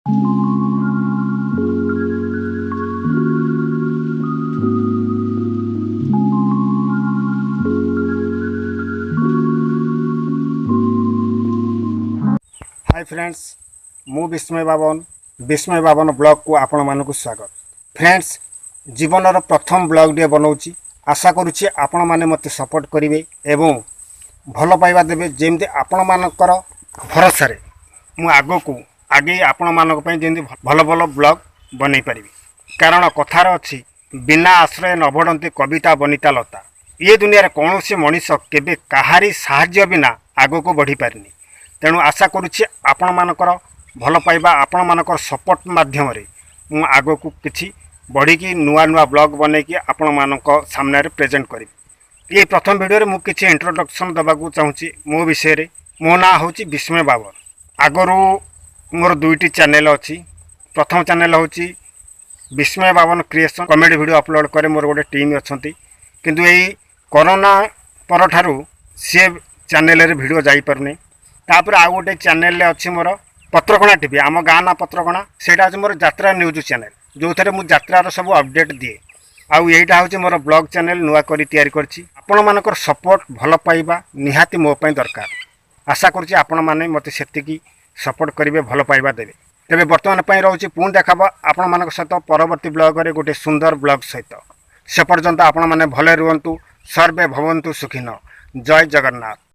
High friends, ମୁଁ ବିସ୍ମୟ ବାବନ। ବିସ୍ମୟ ବାବନ ବ୍ଲଗ୍କୁ ଆପଣମାନଙ୍କୁ ସ୍ୱାଗତ। ଫ୍ରେଣ୍ଡସ୍, ଜୀବନର ପ୍ରଥମ ବ୍ଲଗ୍ଟିଏ ବନାଉଛି। ଆଶା କରୁଛି ଆପଣମାନେ ମୋତେ ସପୋର୍ଟ କରିବେ ଏବଂ ଭଲ ପାଇବା ଦେବେ, ଯେମିତି ଆପଣମାନଙ୍କର ଭରସାରେ ମୁଁ ଆଗକୁ ଆଗେଇ ଆପଣମାନଙ୍କ ପାଇଁ ଯେମିତି ଭଲ ଭଲ ବ୍ଲଗ୍ ବନେଇ ପାରିବି। କାରଣ କଥାରେ ଅଛି, ବିନା ଆଶ୍ରୟ ନ ବଢ଼ନ୍ତି କବିତା ବନିତା ଲତା। ଏ ଦୁନିଆରେ କୌଣସି ମଣିଷ କେବେ କାହାରି ସାହାଯ୍ୟ ବିନା ଆଗକୁ ବଢ଼ିପାରିନି। ତେଣୁ ଆଶା କରୁଛି ଆପଣମାନଙ୍କର ଭଲ ପାଇବା, ଆପଣମାନଙ୍କର ସପୋର୍ଟ ମାଧ୍ୟମରେ ମୁଁ ଆଗକୁ କିଛି ବଢ଼ିକି ନୂଆ ନୂଆ ବ୍ଲଗ୍ ବନେଇକି ଆପଣମାନଙ୍କ ସାମ୍ନାରେ ପ୍ରେଜେଣ୍ଟ କରିବି। ଏଇ ପ୍ରଥମ ଭିଡ଼ିଓରେ ମୁଁ କିଛି ଇଣ୍ଟ୍ରୋଡକ୍ସନ୍ ଦେବାକୁ ଚାହୁଁଛି ମୋ ବିଷୟରେ। ମୋ ନାଁ ହେଉଛି ବିସ୍ମୟ ବାବନ। ଆଗରୁ ମୋର ଦୁଇଟି ଚ୍ୟାନେଲ୍ ଅଛି। ପ୍ରଥମ ଚ୍ୟାନେଲ୍ ହେଉଛି ବିସ୍ମୟ ବାବନ କ୍ରିଏସନ୍, କମେଡ଼ି ଭିଡ଼ିଓ ଅପଲୋଡ଼ କରେ। ମୋର ଗୋଟେ ଟିମ୍ ଅଛନ୍ତି। କିନ୍ତୁ ଏଇ କରୋନା ପରଠାରୁ ସିଏ ଚ୍ୟାନେଲରେ ଭିଡ଼ିଓ ଯାଇପାରୁନି। ତାପରେ ଆଉ ଗୋଟେ ଚ୍ୟାନେଲରେ ଅଛି ମୋର ପତ୍ରକଣା ଟିଭି, ଆମ ଗାଁ ନାଁ ପତ୍ରକଣା। ସେଇଟା ହେଉଛି ମୋର ଯାତ୍ରା ନ୍ୟୁଜ୍ ଚ୍ୟାନେଲ୍, ଯେଉଁଥିରେ ମୁଁ ଯାତ୍ରାର ସବୁ ଅପଡ଼େଟ୍ ଦିଏ। ଆଉ ଏଇଟା ହେଉଛି ମୋର ବ୍ଲଗ୍ ଚ୍ୟାନେଲ୍, ନୂଆ କରି ତିଆରି କରିଛି। ଆପଣମାନଙ୍କର ସପୋର୍ଟ, ଭଲ ପାଇବା ନିହାତି ମୋ ପାଇଁ ଦରକାର। ଆଶା କରୁଛି ଆପଣମାନେ ମୋତେ ସେତିକି ସପୋର୍ଟ କରିବେ, ଭଲ ପାଇବା ଦେବେ। ତେବେ ବର୍ତ୍ତମାନ ପାଇଁ ରହୁଛି। ପୁଣି ଦେଖାହେବ ଆପଣମାନଙ୍କ ସହିତ ପରବର୍ତ୍ତୀ ବ୍ଲଗ୍ରେ ଗୋଟେ ସୁନ୍ଦର ବ୍ଲଗ୍ ସହିତ। ସେ ପର୍ଯ୍ୟନ୍ତ ଆପଣମାନେ ଭଲରେ ରୁହନ୍ତୁ। ସର୍ବେ ଭବନ୍ତୁ ସୁଖିନ। ଜୟ ଜଗନ୍ନାଥ।